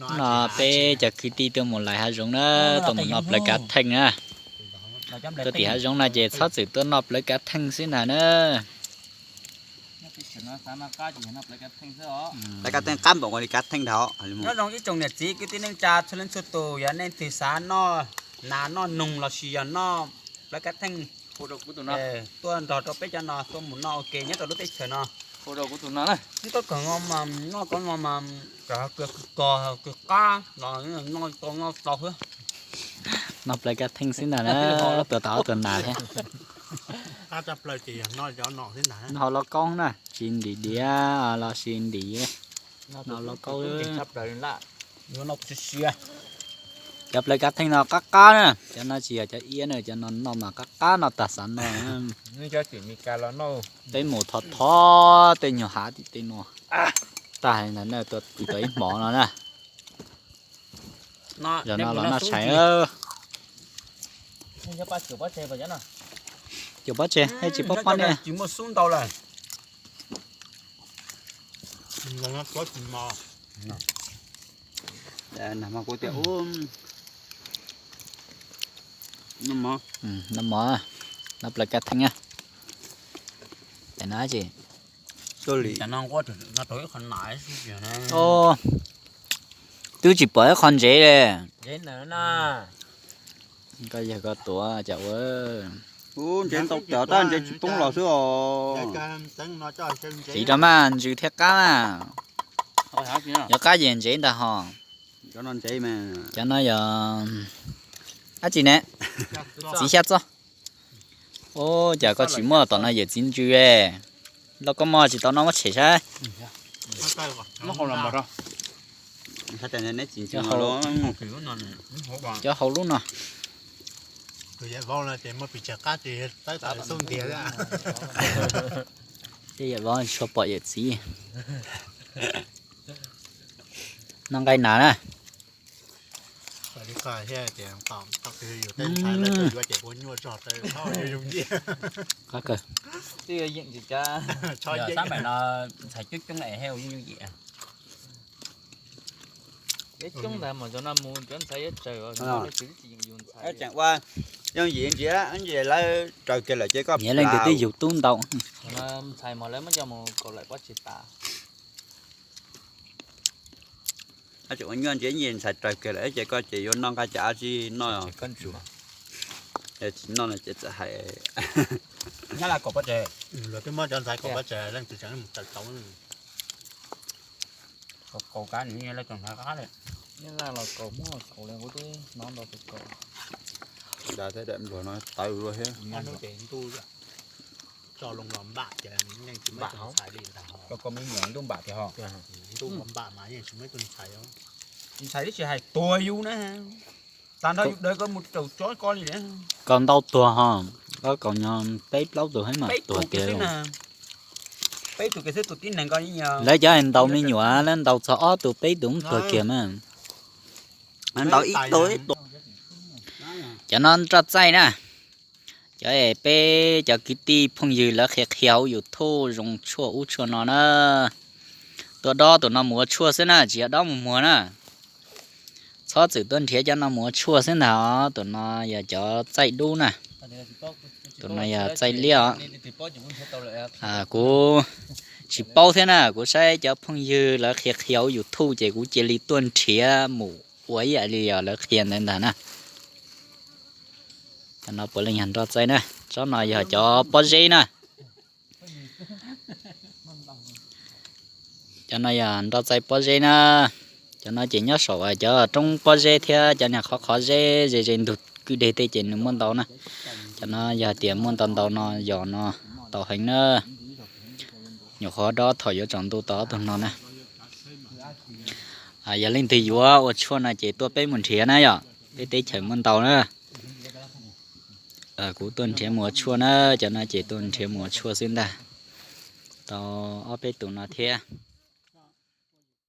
No peb cov kwv tij tuaj mus lais hav zoov na, tuaj mus noj plawv kav theej na. Tuaj tim hav zoov no ces txhob txwm tuaj noj plawv kav theej xwb ntag na. Plawv kav theej qab npaum li kav theej dhau. Nyob zoo ib tsoom niam txiv kwv tij neej tsa txhua leej txhua tus, yog nej twg xav noj nas noj noog los sis yog noj plawv kav theej, tuaj nrog rau peb cov no tuaj mus noj ua ke nyob rau lub teb chaws no. Tib tau kawg no mas noj kov no mas kawg kog kawg qab los noj tau noj tau xwb. Noj plawv kav theej xwb ntag na, tuaj tau ob tug nas thiab. Noj hauv lauj kaub na, tsis ntim diav los sis ntim, noj lauj kaub. Cov plawv kav theej no qab qab na, cov no tsis yog cov iab na, cov no noj mas qab qab no tag xav no. Peb mus thov thov tej nyuag hav tim tej no tag ntawd na, tuaj tau ib hmos no na. Yog no los noj tshais. Cuam pob tseg, tsis paub pob ne. Noj mov, noj plawv kav theej na. Ces no tsis, twb tsis pom ib qho ntsev li. Koj yawg koj tuav cas ua, ntsev ntau cov tab ntsev tsis poob los xwb os. Txiv rau mas ntsws thiab qab mas. Yog qab ces ntsev ntag hos. Cov no yog dab tsi ne? Txiv xyab txob. Ub, cas koj tsis muab tom no yawm txiv ntsws, lauj kaub mog tsis tau noj muab tshem saib. Cov hauv lub no. Tej yawm vauv tsis tshua pom yawm txiv. Noj nqaij nas na. Qab kawg. Tab meem no ntxhais coob coob es he ua yooj yooj yim. Coob ntag mas cov no mus cov ntxhais yuav tsawg, tsis yooj yim ntxiv, lawv raws kiag lawm ces koj, nyiam leej twg twb yug tub ntau. Ntxhais mas lawv muab coj mus kaum lawm pob tsis tas. Ua nyuaj ntsia ntxhais raws kiag lawm ces koj ces yuav noj nqaij cas tsis noj. Tsis noj no ces txawm hais. Nyab Laj kaum pob tsev, luag twb muab cov ntxhais kaum pob tsev leej twg tseem mus tawm tau. Kaum kav nws yog lawv tseem hnyav qab li. Nyab Laj los kaum, Hmoob los kaum li, kuv twb hnov ntau tus kaum. Daim npluag no tawv luaj thiab. Ntuj tso loo los npam ces yeej tsis muaj tus ntxhais li ntag. Koj me nyuam ntuj npam tiag ho. Ntuj npam mas yeej tsis muaj tus ntxhais. Tus ntxhais twb tsis hais tuag yus na. Tag nrho yus daws koj mus raug tsob koj li na. Koj ntau tuag ho, koj kaum nyog peb plaub tug thiab mas tuag tiag. Peb tug kiag xwb tus tib neeg ko. Lawv cov ntaus me nyuam lawv ntaus txog ob tug peb tug tuag kiag mas. Ntaus ib tug ib tug. Cov no nroj txaij na. Cov peb cov kwv tij phooj ywg lawv qhia qhia hauv YouTube zoo tshuaj ub tshuaj no na. Tuaj dob tus no mus ua tshuaj xwb na, tsis yog dob mus muag na. Txhob txwm tuaj nrhiav cov no mus ua tshuaj xwb ntag os. Tus no yog cov txaij dub na. Tus no yog txaij liab os. Kuv tsis paub thiab na, kuv saib cov phooj ywg lawv qhia qhia hauv YouTube ces kuv cia li tuaj nrhiav mus ua ib yam li yog lawv qhia ntawd ntag na. Cov no puav leej yog nroj txaij na, tsob no yog cov pob zeb na. Cov no yog nroj txaij pob zeb na. Cov no ces nyob saum cov roob pob zeb thiab cov niag qhov qhov zeb ze ze ntug kwj deg tej ces nws muaj ntau na. Cov no yog tias muaj ntau ntau no yog no tau heev na. Nyuam qhuav dob thaum yuav tsaus ntuj tau ob tug no na. Yog leej twg yuav ua tshuaj no ces tuaj peb mus nrhiav na yom, peb teb chaws muaj ntau na. Kuv tuaj nrhiav mus ua tshuaj na, cov no ces tuaj nrhiav mus ua tshuaj xwb ntag. Tau ob peb tus no thiab.